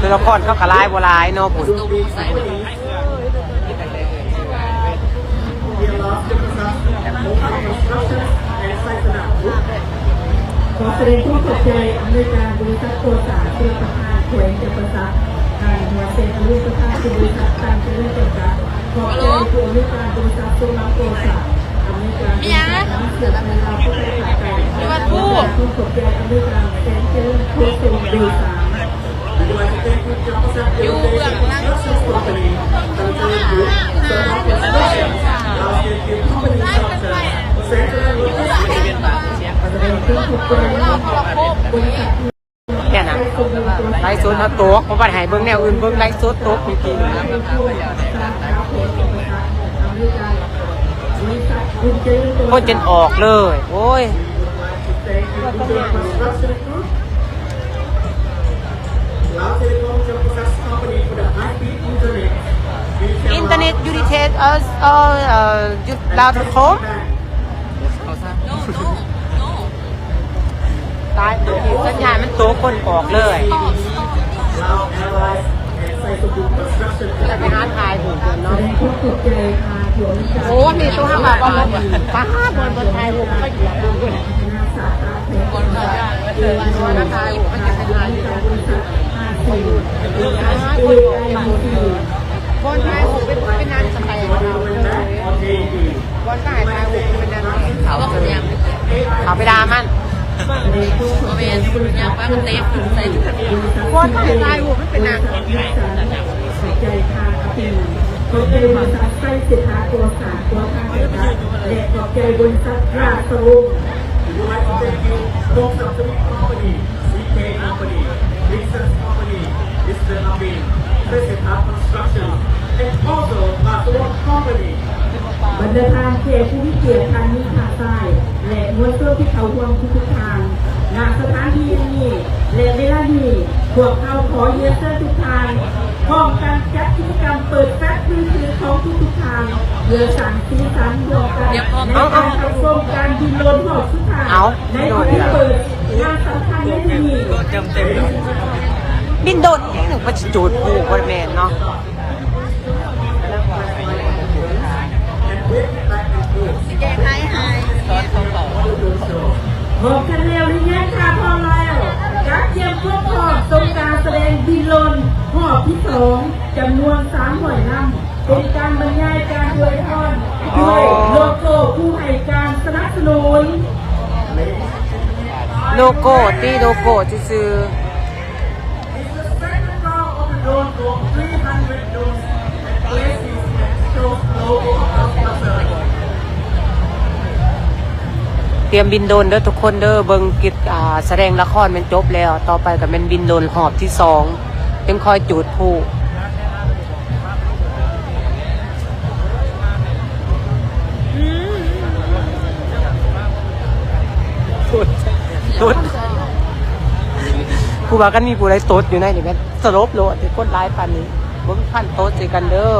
ຕົວລະຄອນເຂົາກໍຫຼາຍບໍ່ຫຼາຍເນາະພຸ້ນ. ຂໍສະແດງຄວາມຂອບໃຈອຳນວຍການບໍລິສັດກໍ່ສ້າງຊົນລະປະທານແຂວງຈຳປາສັກ, ທ່ານ ຫົວເຊນ ອະລຸນປະທານບໍລິສັດຕັນຈະເລີນຈຳກັດ, ຂອບໃຈຜູ້ອຳນວຍການບໍລິສັດຊົງລຳກໍ່ສ້າງ, ອຳນວຍການບໍລິສັດນ້ຳເສຍໄພລາວຜູ້ໄທຂາຍໄກ່, ແລະ ຂອບໃຈອຳນວຍການແສນຈະເລີນຂົນສົ່ງໂດຍສານ. ຢູ່ເບື້ອງຫຼັງ ແມ່ນຫຍັງ? ໄລຟ໌ສົດເຮົາຕົກ, ບໍ່ໄດ້ໃຫ້ເບິ່ງແນວອື່ນ, ເບິ່ງໄລຟ໌ສົດຕົກເມື່ອກີ້. ຄົນຈົນອອກເລີຍ ໂອ້ຍ. Lao Telecom Jam Prakash Company for the high speed internet. Internet you detail us all, uh, you Lao Telecom? No, no, no. ຕາຍ ສັນຍານມັນຕົກ ຄົນອອກເລີຍ. Lao Allies and Saisombuong Construction. ຈະໄປຫາຖ່າຍຮູບເພິ່ນເນາະ. ໂອ້ ມີຕົວຫາວ່າບໍ່ ປາດ ບ່ອນ ບ່ອນຖ່າຍຮູບ ໄປຢູ່ ເຂົາໄປດ່າມັນ. ບໍ່ແມ່ນ ຢາກວ່າມັນເຕະ ໃສ່ ບ່ອນຖ່າຍຮູບມັນເປັນຫຍັງ? ຂອບໃຈບໍລິສັດໄຊເສດຖາກໍ່ສ້າງ ຕົວທາງຈຳກັດ ແລະ ຂອບໃຈບໍລິສັດລາຊະວົງ. We would like to thank you, Home Sub Service Company, Seagate Company, Dixons Company, Mister Amin, President Construction, and also Laa Sawong Company. ບັນດາທ່ານແຂກຜູ້ມີກຽດ, ທ່ານຍິງ, ທ່ານຊາຍ ແລະ ມວນຊົນທີ່ເຂົ້າຮ່ວມທຸກໆທ່ານ ນະສະຖານທີ່ແຫ່ງນີ້ ແລະ ເວລານີ້ ພວກເຮົາຂໍຮຽນເຊີນທຸກທ່ານ ພ້ອມກັນຈັດກິດຈະກຳເປີດແຟລດມືຖືຂອງທຸກໆທ່ານ ເພື່ອສ້າງສີສັນຮ່ວມກັນໃນການຮັບຊົມການບິນໂດຣນຮອບສຸດທ້າຍໃນພິທີເປີດງານສຳຄັນໃນມື້ນີ້. ບິນໂດຣນອີ່ຫຍັງ ມັນຊິຈູດພູບໍ່ແມ່ນເນາະ. ພ້ອມກັນແລ້ວຫຼືຍັງ? ຖ້າພ້ອມແລ້ວ ກະກຽມຄວາມພ້ອມຊົມການສະແດງບິນໂດຣນຮອບທີສອງ ຈຳນວນສາມຮ້ອຍລຳ ເປັນການບັນຍາຍການອວຍພອນດ້ວຍໂລໂກ້ຜູ້ໃຫ້ການສະໜັບສະໜູນ. ໂລໂກ້ຕິ ໂລໂກ້ຊື່ໆ. It's the second round of the drone drop, three hundred drones and places and shows logo of Pasar. ຕຽມບິນໂດຣນເດີທຸກຄົນເດີ, ເບິ່ງກິດ ອ່າ ສະແດງລະຄອນແມ່ນຈົບແລ້ວ, ຕໍ່ໄປກໍແມ່ນບິນໂດຣນຮອບທີສອງ ຈຶ່ງຄ່ອຍຈູດພູ. ຕຸດ ຕຸດ ຜູ້ວ່າຄັນມີຜູ້ໃດຕົດຢູ່ໃນນີ້ແມ່ນສະຫຼົບໂລດ, ຄົນຫຼາຍປານນີ້ ບໍ່ມີພັນຕົດໃສ່ກັນເດີ. ເ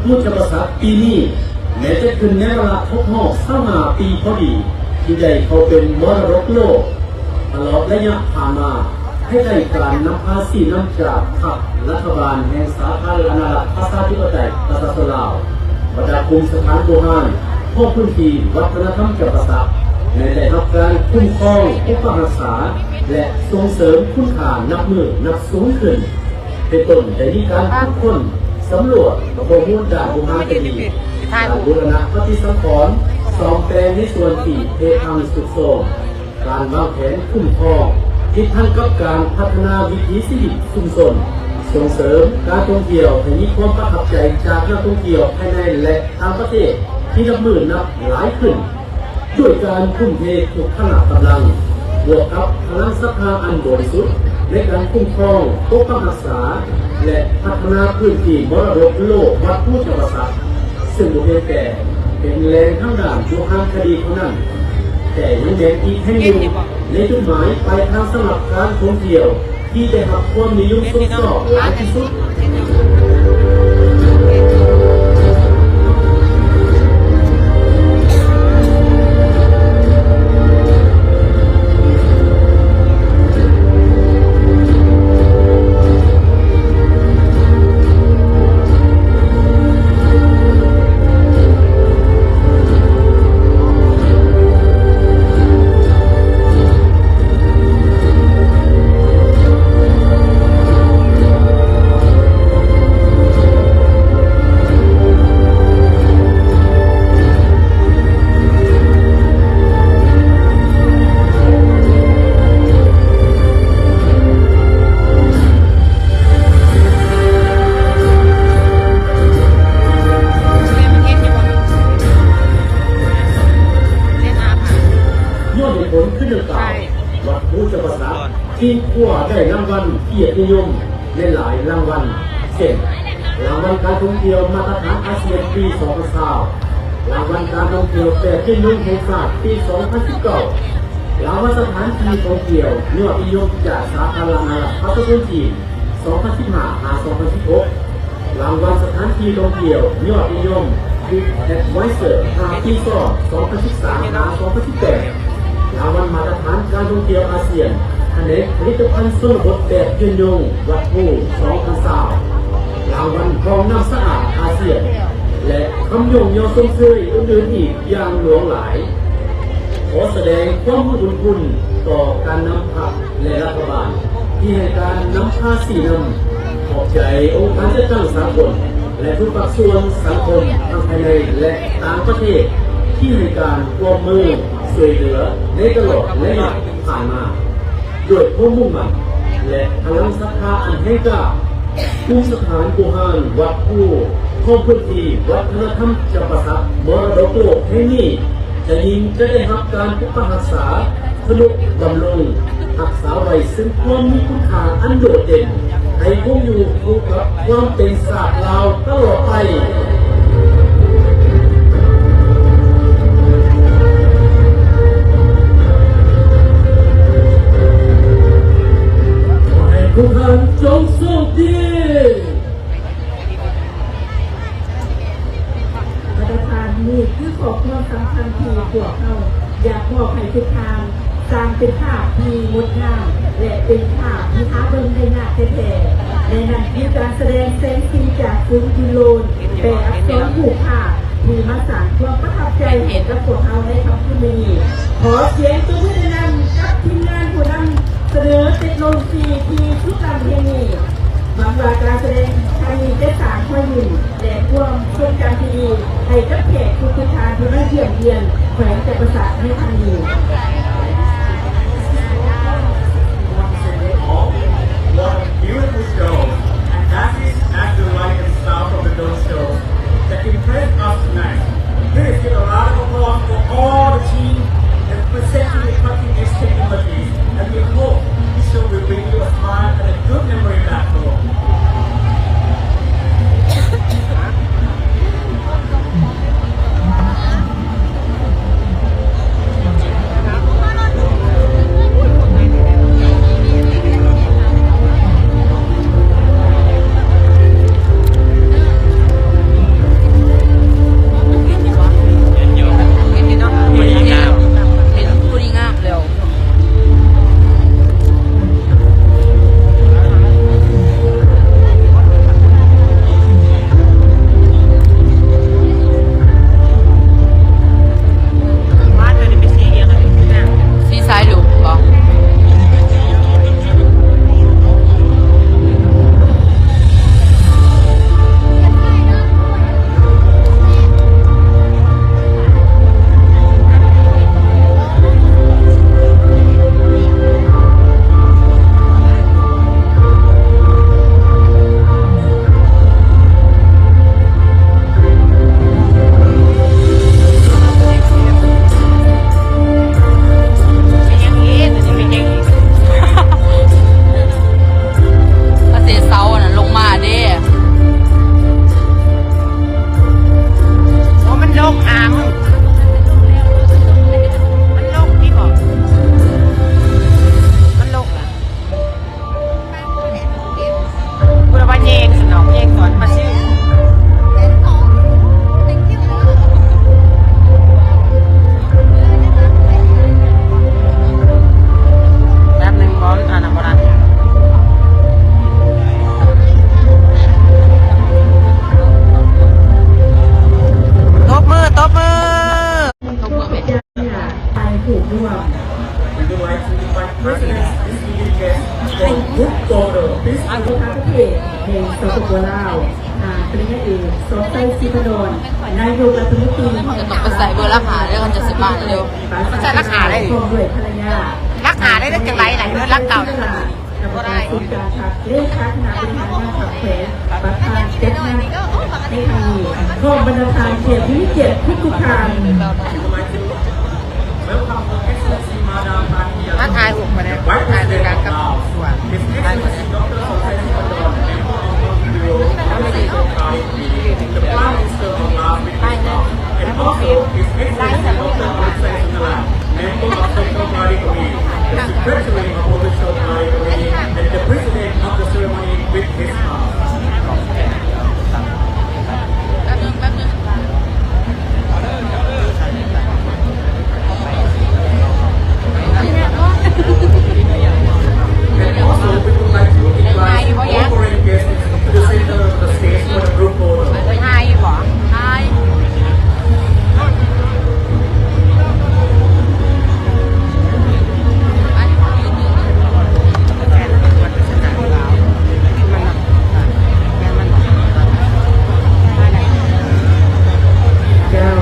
ພຸດທະປະສັດປີນີ້ ແມ່ນຈັດຂຶ້ນໃນວາລະຄົບຮອບຊາວຫ້າປີພໍດີ ທີ່ໄດ້ເຂົ້າເປັນມໍລະດົກໂລກ. ຕະຫຼອດໄລຍະຜ່ານມາ ພາຍໃຕ້ການນຳພາຊີ້ນຳຈາກພັກລັດຖະບານແຫ່ງສາທາລະນະລັດປະຊາທິປະໄຕປະຊາຊົນລາວ, ບັນດາກຸ່ມສະຖານບູຮານ ພວມພື້ນທີ່ວັດທະນະທຳຈຳປາສັກ ແມ່ນໄດ້ຮັບການຄຸ້ມຄອງ, ປົກປັກຮັກສາ ແລະ ສົ່ງເສີມຄຸນຄ່ານັບມື້ນັບສູງຂຶ້ນ. ເປັນຕົ້ນໄດ້ມີການຂຸດຄົ້ນ, ສຳຫຼວດຂໍ້ມູນດ້ານບູຮານຄະດີ, ການບູລະນະປະຕິສັງຂອນ, ສ້ອມແປງໃນສ່ວນທີ່ເພພັງຊຸດໂຊມ, ການວາງແຜນຄຸ້ມຄອງ ຕິດພັນກັບການພັດທະນາວິຖີຊີວິດຊຸມຊົນ, ສົ່ງເສີມການທ່ອງທ່ຽວໃຫ້ມີຄວາມປະທັບໃຈຈາກນັກທ່ອງທ່ຽວພາຍໃນ ແລະ ຕ່າງປະເທດທີ່ນັບມື້ນັບຫຼາຍຂຶ້ນ. ດ້ວຍການທຸ່ມເທທຸກພະລະກຳລັງ ບວກກັບພະລັງສັດທາອັນບໍລິສຸດ ໃນການຄຸ້ມຄອງ, ປົກປັກຮັກສາ ແລະ ພັດທະນາພື້ນທີ່ມໍລະດົກໂລກວັດພູຈຳປາສັກ, ເຊິ່ງບໍ່ພຽງແຕ່ເປັນແຫຼ່ງທາງດ້ານບູຮານຄະດີເທົ່ານັ້ນ, ແຕ່ຍັງແມ່ນອີກແຫ່ງໜຶ່ງໃນຈຸດໝາຍປາຍທາງສຳລັບການທ່ອງທ່ຽວ ທີ່ໄດ້ຮັບຄວາມນິຍົມຊົມຊອບຫຼາຍທີ່ສຸດ. ຍ້ອນເຫດຜົນຄືດັ່ງກ່າວ, ວັດພູຈຳປາສັກ ຊິຄວ້າໄດ້ລາງວັນກຽດນິຍົມໃນຫຼາຍລາງວັນ ເຊັ່ນ ລາງວັນການທ່ອງທ່ຽວມາດຕະຖານອາຊຽນປີສອງພັນຊາວ, ລາງວັນການທ່ອງທ່ຽວແບບຍືນຍົງແຫ່ງຊາດປີສອງພັນສິບເກົ້າ, ລາງວັນສະຖານທີ່ທ່ອງທ່ຽວຍອດນິຍົມຈາກສາທາລະນະລັດປະຊາຊົນຈີນ ສອງພັນສິບຫ້າ ຫາ ສອງພັນສິບຫົກ, ລາງວັນສະຖານທີ່ທ່ອງທ່ຽວຍອດນິຍົມ Trip Advisor ຫ້າປີຊ້ອນ ສອງພັນສິບສາມ ຫາ ສອງພັນສິບແປດ, ລາງວັນມາດຕະຖານການທ່ອງທ່ຽວອາຊຽນ ຂະແໜງຜະລິດຕະພັນຊົນນະບົດແບບຍືນຍົງວັດພູ ສອງພັນຊາວ, ລາງວັນຮ່ອງນ້ຳສະອາດອາຊຽນ ແລະ ຄຳຍ້ອງຍໍຊົມເຊີຍອື່ນໆອີກຢ່າງຫຼວງຫຼາຍ. ຂໍສະແດງຄວາມຮູ້ບຸນຄຸນຕໍ່ການນຳພັກ ແລະ ລັດຖະບານທີ່ໃຫ້ການນຳພາຊີ້ນຳ. ຂອບໃຈອົງການຈັດຕັ້ງສາກົນ ແລະ ທຸກພາກສ່ວນສັງຄົມ ທັງພາຍໃນ ແລະ ຕ່າງປະເທດ ທີ່ໃຫ້ການຮ່ວມມືຊ່ວຍເຫຼືອໃນຕະຫຼອດໄລຍະຜ່ານມາ. ດ້ວຍຄວາມມຸ່ງໝັ້ນ ແລະ ພະລັງສັດທາອັນແຮງກ້າ, ກຸ່ມສະຖານບູຮານວັດພູ ພ້ອມພື້ນທີ່ວັດທະນະທຳຈຳປາສັກມໍລະດົກໂລກແຫ່ງນີ້ ຈະຍິ່ງຈະໄດ້ຮັບການປົກປັກຮັກສາ, ທະນຸບຳລຸງ, ຮັກສາໄວ້ເຊິ່ງຄວາມມີຄຸນຄ່າອັນໂດດເດັ່ນ, ໃຫ້ຄົງຢູ່ຄູ່ກັບຄວາມເປັນຊາດລາວຕະຫຼອດໄປ. ຂໍໃຫ້ທຸກທ່ານຈົ່ງໂຊກດີ. ທ່ານປະທານ, ນີ້ຄືຂໍ້ຄວາມສຳຄັນທີ່ພວກເຮົາຢາກມອບໃຫ້ທຸກທ່ານ, ສ້າງເປັນພາບທີ່ງົດງາມ ແລະ ເປັນພາບທີ່ຫາເບິ່ງໄດ້ຍາກແທ້ໆ. ແລະ ນັ້ນຄືການສະແດງແສງສີຈາກສູນຍືນໂລນ ແປອັກສອນຮູບພາບ ທີ່ມາສ້າງຄວາມປະທັບໃຈໃຫ້ກັບພວກເຮົາໃນຄ່ຳຄືນມື້ນີ້. ຂໍສຽງຕົບມືດັງໆກັບທີມງານຜູ້ນຳສະເໜີເຕັກໂນໂລຊີທີ່ສຸດລ້ຳແຫ່ງນີ້. ຫວັງວ່າການສະແດງຄັ້ງນີ້ຈະສ້າງຮອຍຍິ້ມ ແລະ ຄວາມຊົງຈຳທີ່ດີໃຫ້ກັບແຂກທຸກໆທ່ານທີ່ມາຢ້ຽມຢຽມແຂວງຈຳປາສັກໃນຄັ້ງນີ້. What a beautiful show, and that is as the light and sound of the dome show that impressed us tonight. Please give a round of applause for all the team that presented the cutting edge technologies, and we hope this show will bring you a smile and a good memory back home. ຂ Forum Peace ອາ ປະທານປະເທດແຫ່ງ ສປປ ລາວ ທ່ານ ປະລິນຍາເອກ ສອນໄຊ ສີພັນດອນ ນາຍົກລັດຖະມົນຕີ ຈະຕ້ອງໄປໃສ່ເບີຫຼັກຫ້າເດີ ຄັນຈະຊິມາເດີ. ໃສ່ຫຼັກຫ້າໄດ້ ພ້ອມດ້ວຍພັນລະຍາ ຫຼັກຫ້າໄດ້ ແລ້ວຈັ່ງໃດລະ ເອີ ຫຼັກເກົ້າ ກຳມະການສູນກາງພັກ ເລຂາຄະນະບໍລິຫານງານພັກແຂວງ ປະທານຈັດງານໃນຄັ້ງນີ້ ພ້ອມບັນດາທ່ານແຂກຜູ້ມີກຽດທຸກໆທ່ານ. ມາຖ່າຍຮູບກັນແດ່ ຖ່າຍດ້ວຍກັນກັບສວນ ຖ່າຍຮູບກັນແດ່. The Prime Minister of Laos with his staff, and also His Excellency Doctor Hun Sen Sanalat, Member of Central Party Committee, the Secretary of Provincial Party Committee, and the President of the ceremony with his staff. ເຈົ້າ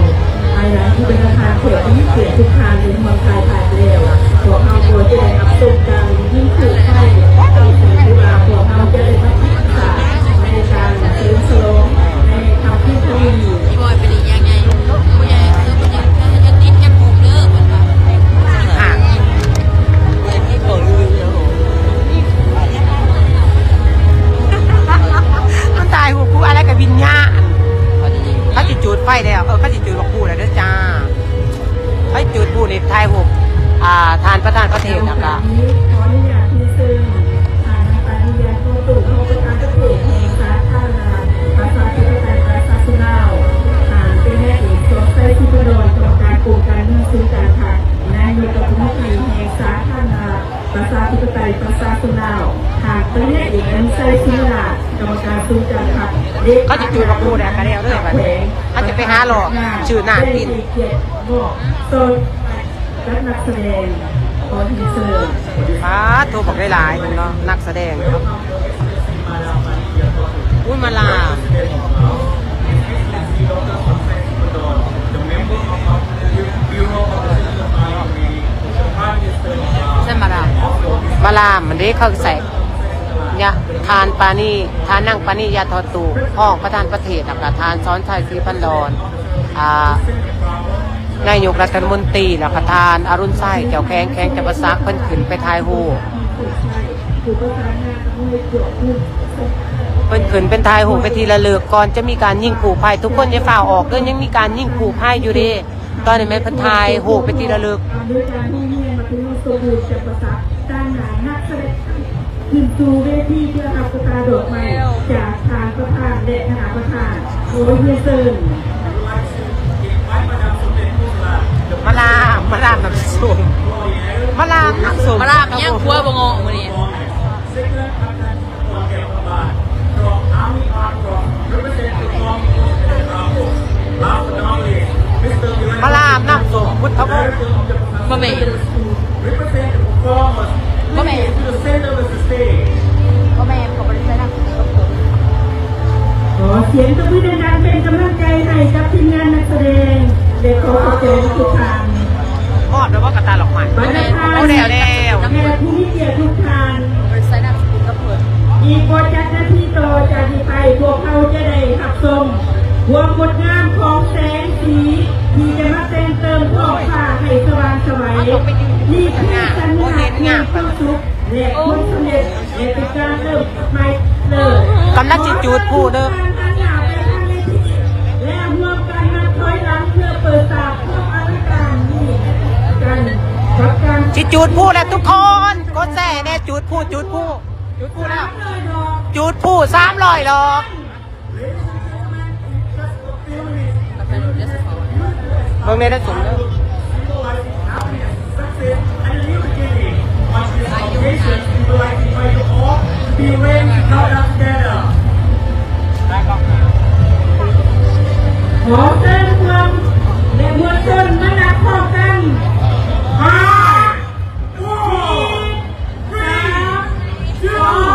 ພາຍຫຼັງທີ່ບັນດາທ່ານແຂກຜູ້ມີກຽດທຸກທ່ານໄດ້ຮ່ວມຖ່າຍພາບແລ້ວ ພວກເຮົາກໍຈະໄດ້ຮັບຊົມການຍິງຜູກໄຟ ທີ່ວ່າພວກເຮົາຈະໄດ້ມາຕິດຕາມໃນການສະເຫຼີມສະຫຼອງໃນຄ່ຳຄືນຄັ້ງນີ້. ອີ່ບອຍໄປເລີຍ ໃຫຍ່ ຜູ້ໃຫຍ່ຄືເພິ່ນຍັງເຮັດຕິດຈັກໂມງເດີເພິ່ນວ່າ. ມັນຖ່າຍຮູບຄູ່ອາໄລກັບວິນຍານ ເຂົາຊິຈູດໄຟແລ້ວ ເອີ ເຂົາຊິຈູດບັກພູແລ້ວເດີຈ້າ. ໃຫ້ຈຸດພູນີ້ຖ່າຍຮູບ ອ່າ ທ່ານປະທານປະເທດ ແລ້ວກະ ຂໍອະນຸຍາດເຊີນທ່ານ ປານີ ຢາໂຕຕູ້ ຮອງປະທານປະເທດແຫ່ງສາທາລະນະລັດ ປະຊາທິປະໄຕ ປະຊາຊົນລາວ, ທ່ານ ປະລິນຍາເອກ ສອນໄຊ ສີພັນດອນ ກຳມະການກົມການເມືອງສູນກາງພັກ, ນາຍົກລັດຖະມົນຕີແຫ່ງສາທາລະນະລັດ ປະຊາທິປະໄຕ ປະຊາຊົນລາວ, ທ່ານ ປະລິນຍາເອກ ອະນຸໄຊ ສີມະລາດ ກຳມະການສູນກາງພັກ, ເລຂາທິການ ເຂົາຊິຈູດບັກພູແລ້ວກະແລ້ວເດີບັດນີ້ ເຮົາຈະໄປຫາຫຼອກຊື້ນ້ຳກິນ. ໄດ້ໃຫ້ກຽດມອບໂຊນກັບນັກສະແດງ ຂໍຮຽນເຊີນ. ປາດໂທ ບັກຫຼາຍໆເນາະ ນັກສະແດງເນາະ. ອຸ້ຍ ມາລາ ໃສ່ມາລາ ມາລາມັນເດ້ ເຂົາໃສ່ຍະ ທ່ານປານີ ທ່ານນາງປານີ ຢາທໍ່ຕູ້ ຮອງປະທານປະເທດ ແລ້ວກະທ່ານ ສອນໄຊ ສີພັນດອນ ອ່າ ນາຍົກລັດຖະມົນຕີ ແລ້ວກະທ່ານ ອະລຸນໄຊ ແກ້ວແຂງ ແຂວງຈຳປາສັກ ເພິ່ນຂຶ້ນໄປຖ່າຍຮູບ. ເພິ່ນຂຶ້ນເປັນຖ່າຍຮູບເປັນທີ່ລະລຶກ ກ່ອນຈະມີການຍິງຜູໄຟ. ທຸກຄົນຢ່າຟ້າວອອກເດີ ຍັງມີການຍິງຜູໄຟຢູ່ເດ້. ຕອນນີ້ແມ່ນເພິ່ນຖ່າຍຮູບເປັນທີ່ລະລຶກ. ໂດຍການໂຮງຮຽນມັດທະຍົມສົມບູນຈຳປາສັກ ຕາງໜ້ານັກສະແດງຂຶ້ນສູ່ເວທີເພື່ອຮັບຊະຕາດອກໄມ້ຈາກທ່ານປະທານ ແລະ ຄະນະປະທານ. ຂໍຮຽນເຊີນ. ມາລາ ມາລານ້ຳສົ້ມ ມາລານ້ຳສົ້ມ ມາລາຫຍັງ ຄົວບໍ່ເງາະມື້ນີ້. Second Captain Kong Kyaw Pha Ban from Army Armed Forces represent the Kong Forces in Bravo. Last but not least, Mister Vilas ມາລາອາບນ້ຳສົມ ພຸດທະວົງ Secondary School represent the performers. ບໍ່ແມ່ນ Please to the center of the stage. ບໍ່ແມ່ນ ເຂົາບໍ່ໄດ້ໃສ່ນ້ຳ ຂໍສຽງຕົບມືດັງໆ ເປັນກຳລັງໃຈໃຫ້ກັບທີມງານນັກສະແດງ ແລະ ຂໍຂອບໃຈທຸກທ່ານ. ມອບແລ້ວບໍ່ກະຕ່າດອກໄມ້? ບັນດາທ່ານ ໂອ້ ແລ້ວ ແລ້ວ ແຂກຜູ້ມີກຽດທຸກທ່ານ, ອີກບໍ່ຈັກນາທີຕໍ່ຈາກນີ້ໄປ ພວກເຮົາຈະໄດ້ຮັບຊົມຄວາມງົດງາມຂອງແສງສີ ທີ່ຈະມາແຕ່ງເຕີມທ້ອງຟ້າໃຫ້ສະຫວ່າງໄສວ. ນີ້ຄືສັນຍາແຫ່ງຄວາມສຸກ ແລະ ຜົນສຳເລັດ ແລະ ເປັນການເລີ່ມໃໝ່ເລີຍ. ກຳລັງຊິຈູດພູເດີ. ແລະ ຮ່ວມກັນນັບຖອຍຫຼັງເພື່ອເປີດສາກຄວາມອະລັງການນີ້ກັນກັບການ ຊິຈູດພູແລ້ວທຸກຄົນ ກົດແຊແດ່. ຈູດພູ ຈູດພູ ຈູດພູແລ້ວ ຈູດພູສາມຮ້ອຍດອກ. ເບິ່ງແດ່ ໄດ້ສົມເດີ. Success and a new beginning. On this occasion, we would like to invite you all to be ready to count down together. ຂໍເຊີນພວກ ແລະ ມວນຊົນມານັບພ້ອມກັນ. ຫ້າ ສີ່ ສາມ ສອງ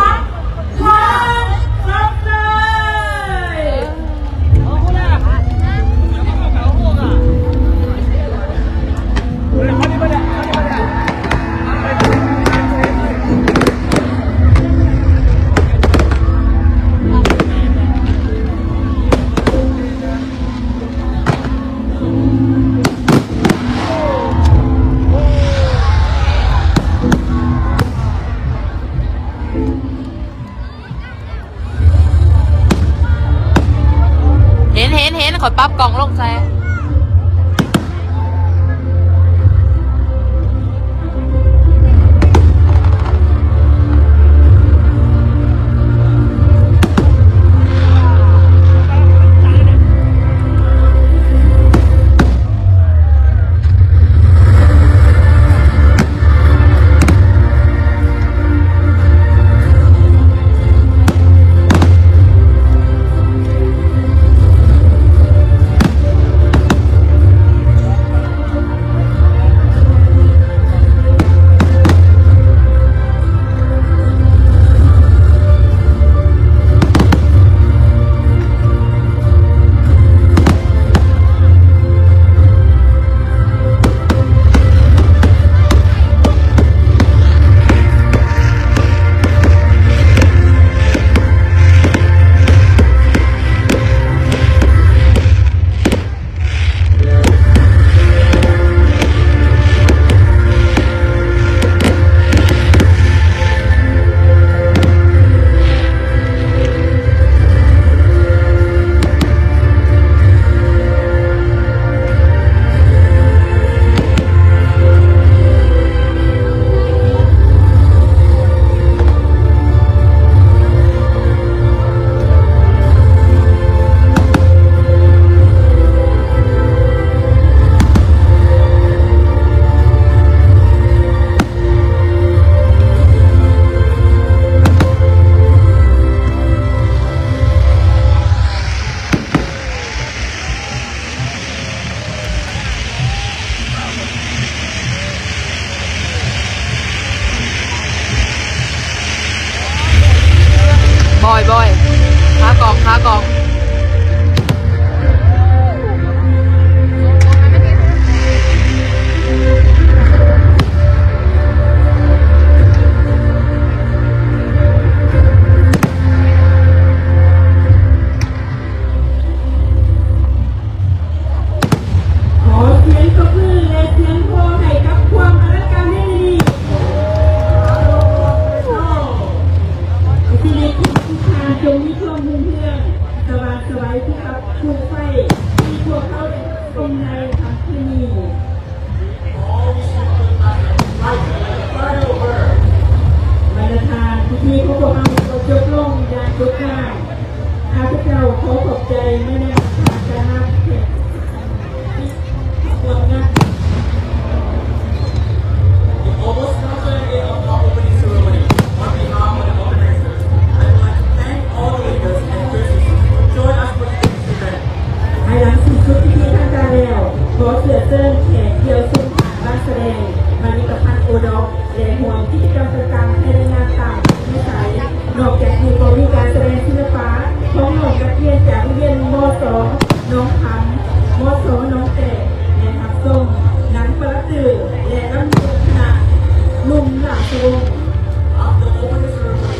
ຂ້ອຍປັບກ້ອງລົງໃສ່. ບອຍ ບອຍ ຂາກອງ ຂາກອງ. ຂໍສຽງຕົບມື ແລະ ສຽງໂຫ່ໃຫ້ກັບຄວາມອະລັງການໃນມື້ນີ້. ຊີວິດຂອງທຸກທ່ານຈົ່ງມີຄວາມຮຸ່ງເຮືອງ ສະຫວ່າງໄສຄືກັບພູໄຟທີ່ພວກເຮົາໄດ້ຊົມໃນຄ່ຳຄືນນີ້. ບັນດາທ່ານ ພິທີຂອງພວກເຮົາກໍຈົບລົງຢ່າງຈົບງາມ. ຂ້າພະເຈົ້າຂໍຂອບໃຈມາຍັງທ່ານການນຳແຂກ ພາຍຫຼັງສິ້ນສຸດພິທີທາງການແລ້ວ, ຂໍເຊື້ອເຊີນແຂກທ່ຽວຊົມການສະແດງຜະລິດຕະພັນໂອດອກ ແລະ ຮ່ວມກິດຈະກຳຕ່າງໆ ພາຍໃນງານຕາມວິໄສ. ນອກຈາກນີ້ກໍມີການສະແດງສິລະປະຂອງນ້ອງນັກຮຽນຈາກໂຮງຮຽນ ມສ ໜອງຄຳ, ມສ ໜອງແຕກ ແລະ ຮັບຊົມໜັງປະລະຕື້ ແລະ ລຳວົງຄະນະໜຸ່ມລາຊະວົງ. After opening ceremony,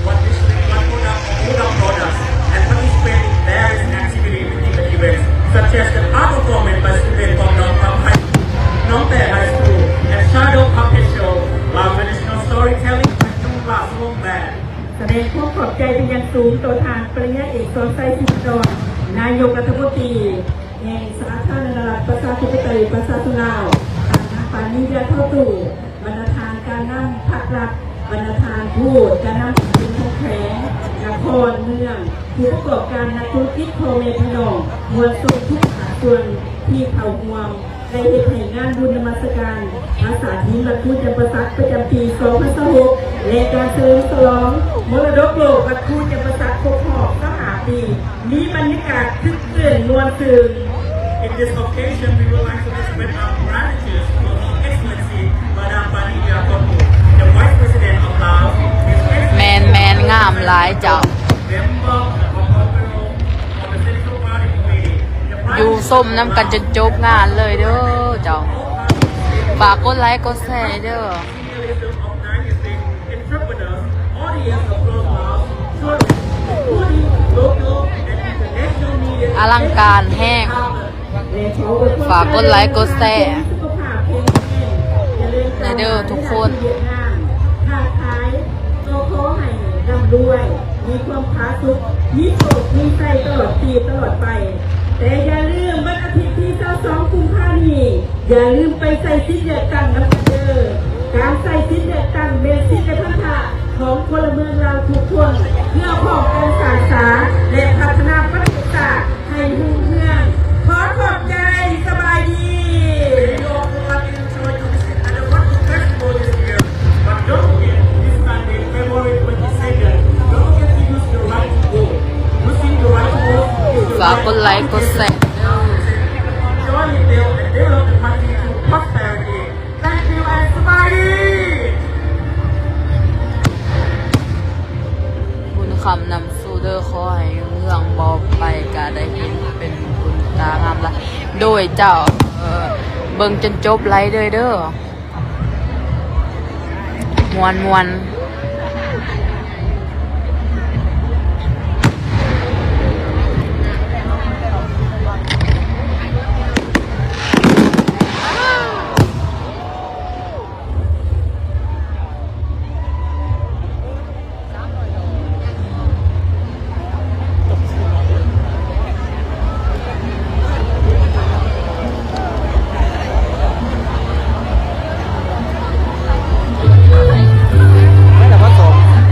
what Michelin, what product, what products, and participate in various activities within the events, such as the art performance by students from Nongkham High, Nongte High School, and Shadow Puppet Show, while traditional storytelling by Nong Laswong Band. ສະແດງຄວາມຂອບໃຈເປັນຢ່າງສູງຕໍ່ທ່ານປະລິນຍາເອກ ສອນໄຊ ສີພັນດອນ ນາຍົກລັດຖະມົນຕີ ແຫ່ງສາທາລະນະລັດ ປະຊາທິປະໄຕ ປະຊາຊົນລາວ, ທ່ານນາງ ປານີ ເຫຼືອເທົາຕູ້, ບັນດາທ່ານການນຳພັກລັດ, ບັນດາທ່ານທູດ, ການນຳຂອງແຂວງ, ນະຄອນ, ເມືອງ, ຜູ້ປະກອບການ, ນັກທຸລະກິດ, ພໍ່ແມ່ພີ່ນ້ອງ, ມວນຊົນທຸກພາກສ່ວນທີ່ເຂົ້າຮ່ວມ ໄດ້ເຮັດໃຫ້ງານບຸນນະມັດສະການພາສາດຫີນວັດພູຈຳປາສັກ ປະຈຳປີສອງພັນຊາວຫົກ ແລະ ການສະເຫຼີມສະຫຼອງມໍລະດົກໂລກວັດພູຈຳປາສັກຄົບຮອບຊາວຫ້າປີ ມີບັນຍາກາດຄຶກຄື້ນມ່ວນຊື່ນ. In this occasion, we would like to express our gratitude to Her Excellency Madam Pani Yakobu, the Vice President of Laos, His Excellency ແມ່ນໆ ງາມຫຼາຍເຈົ້າ. Member of the Honorable ຢູ່ຊົມນຳກັນຈົນຈົບງານເລີຍເດີເຈົ້າ. ຝາກກົດໄລກົດແຊເດີ. Entrepreneurs, audience across Laos, tourists, including local and international media, ອະລັງການແຮງ. ຝາກກົດໄລກົດແຊ ແດ່ເດີທຸກຄົນ. ຄ້າຂາຍກໍຂໍໃຫ້ ຮ່ຳລວຍ, ມີຄວາມຜາສຸກ, ມີໂຊກ ມີໄຊຕະຫຼອດປີຕະຫຼອດໄປ. ແຕ່ຢ່າລືມ, ວັນອາທິດທີຊາວສອງ ກຸມພານີ້, ຢ່າລືມໄປໃຊ້ສິດເລືອກຕັ້ງນຳກັນເດີ້. ການໃຊ້ສິດເລືອກຕັ້ງແມ່ນສິດ ແລະ ພັນທະຂອງພົນລະເມືອງລາວທຸກຄົນ ເພື່ອພ້ອມກັນສ້າງສາ ແລະ ພັດທະນາປະເທດຊາດ ໃຫ້ຮຸ່ງເຮືອງ. ຂໍຂອບໃຈ, ສະບາຍດີ. But don't forget, this Sunday, February twenty-second, don't forget to use your right to vote. Using your right to vote is your right to ຝາກກົດໄລກົດແຊເດີ. Join the development party to prosperity. Thank you and ສະບາຍດີ. ບຸນຄຳນຳສູ່ເດີ້, ຂໍໃຫ້ຮຸ່ງເຮືອງ, ບໍ່ໄປກະໄດ້ເຫັນເປັນບຸນຕາງາມຫຼາຍ. ໂດຍເຈົ້າ, ເອີ, ເບິ່ງຈົນຈົບໄລເລີຍເດີ້. ມ່ວນໆ.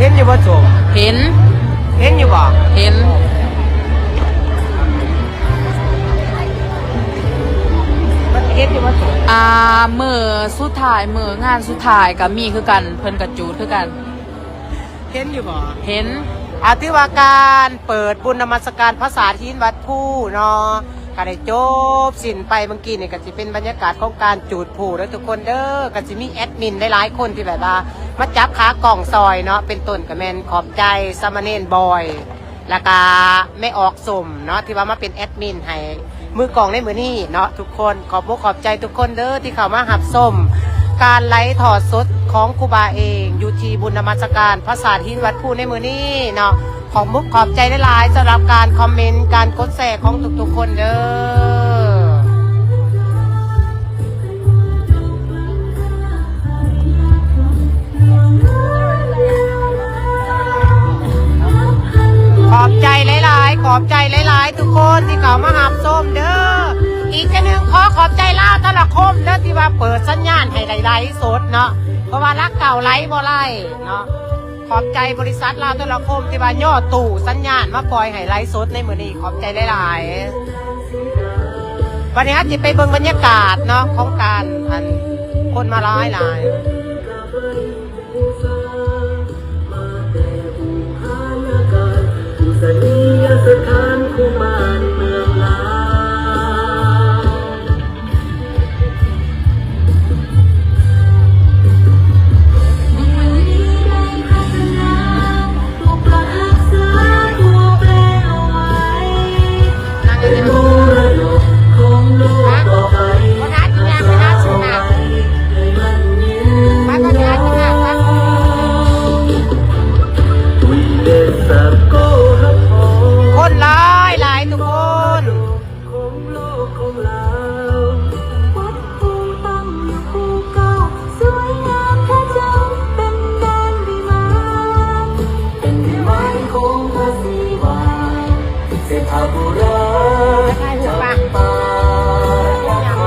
ເຫັນຢູ່ບໍ່ໂສມ? ເຫັນ. ເຫັນຢູ່ບໍ່? ເຫັນ. ເຫັນຢູ່ບໍ່ໂສມ? ອ່າ ມື້ສຸດທ້າຍ, ມື້ງານສຸດທ້າຍກໍມີຄືກັນ, ເພິ່ນກໍຈູດຄືກັນ. ເຫັນຢູ່ບໍ່? ເຫັນ. ອ່າ ຖືວ່າການເປີດບຸນນະມັດສະການຜາສາດຫີນວັດພູເນາະ ກໍໄດ້ຈົບສິ້ນໄປເມື່ອກີ້ນີ້. ກໍຊິເປັນບັນຍາກາດຂອງການຈູດພູເດີ້ທຸກຄົນເດີ້. ກໍຊິມີແອດມິນຫຼາຍໆຄົນທີ່ແບບວ່າມາຈັບຂາກ້ອງຊ່ອຍເນາະ, ເປັນຕົ້ນກໍແມ່ນຂອບໃຈສາມະເນນບອຍ ແລ້ວກະແມ່ອອກສົມເນາະ ທີ່ວ່າມາເປັນແອດມິນໃຫ້ມືກ້ອງໃນມື້ນີ້ເນາະ. ທຸກຄົນ ຂອບອົກຂອບໃຈທຸກຄົນເດີ້ ທີ່ເຂົ້າມາຮັບຊົມການໄລຟ໌ທອດສົດຂອງຄູບາເອງ ຢູ່ທີ່ບຸນນະມັດສະການຜາສາດຫີນວັດພູໃນມື້ນີ້ເນາະ. ຂອບອົກຂອບໃຈຫຼາຍໆ ສຳລັບການຄອມເມັນ ການກົດແຊຂອງທຸກໆຄົນເດີ້. ຂອບໃຈຫຼາຍໆ ຂອບໃຈຫຼາຍໆ ທຸກຄົນທີ່ເຂົ້າມາຮັບຊົມເດີ້. ອີກເທື່ອໜຶ່ງ ຂໍຂອບໃຈລາວໂທລະຄົມເດີ້ ທີ່ວ່າເປີດສັນຍານໃຫ້ໄດ້ໄລຟ໌ສົດເນາະ ເພາະວ່າຫຼັກເກົ້າໄລຟ໌ບໍ່ໄດ້ເນາະ. ຂອບໃຈບໍລິສັດລາວໂທລະຄົມທີ່ວ່າຍໍຕູ້ສັນຍານມາປ່ອຍໃຫ້ໄລຟ໌ສົດໃນມື້ນີ້. ຂອບໃຈຫຼາຍໆ. ບັດນີ້ເຮົາຊິໄປເບິ່ງບັນຍາກາດເນາະ ຂອງການ ອັນ ຄົນມາຫຼາຍໆ. ຄົນຫຼາຍຫຼາຍທຸກຄົນ. ຂອງໂລກຂອງລາວ ວັດພູຕັ້ງຢູ່ພູເກົ່າ ສວຍງາມພະຈັນເປັນແດນວິມານ ເປັນວິມານຂອງພະສີວາ ເສດຖາບູຣາ ຈຳປານະຄອ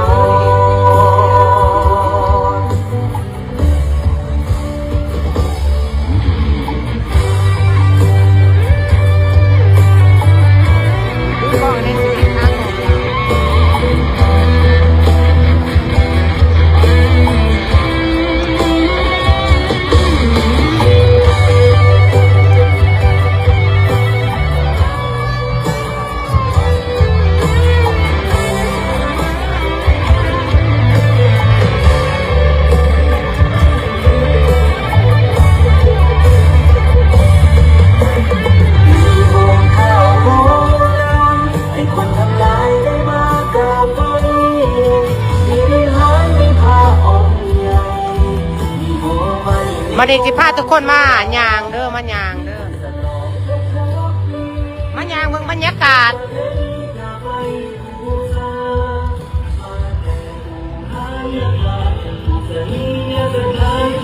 ນ. ບັດນີ້ຊິພາທຸກຄົນມາຍ່າງເດີ້ ມາຍ່າງເດີ້ ມາຍ່າງເບິ່ງບັນຍາກາດ. ເ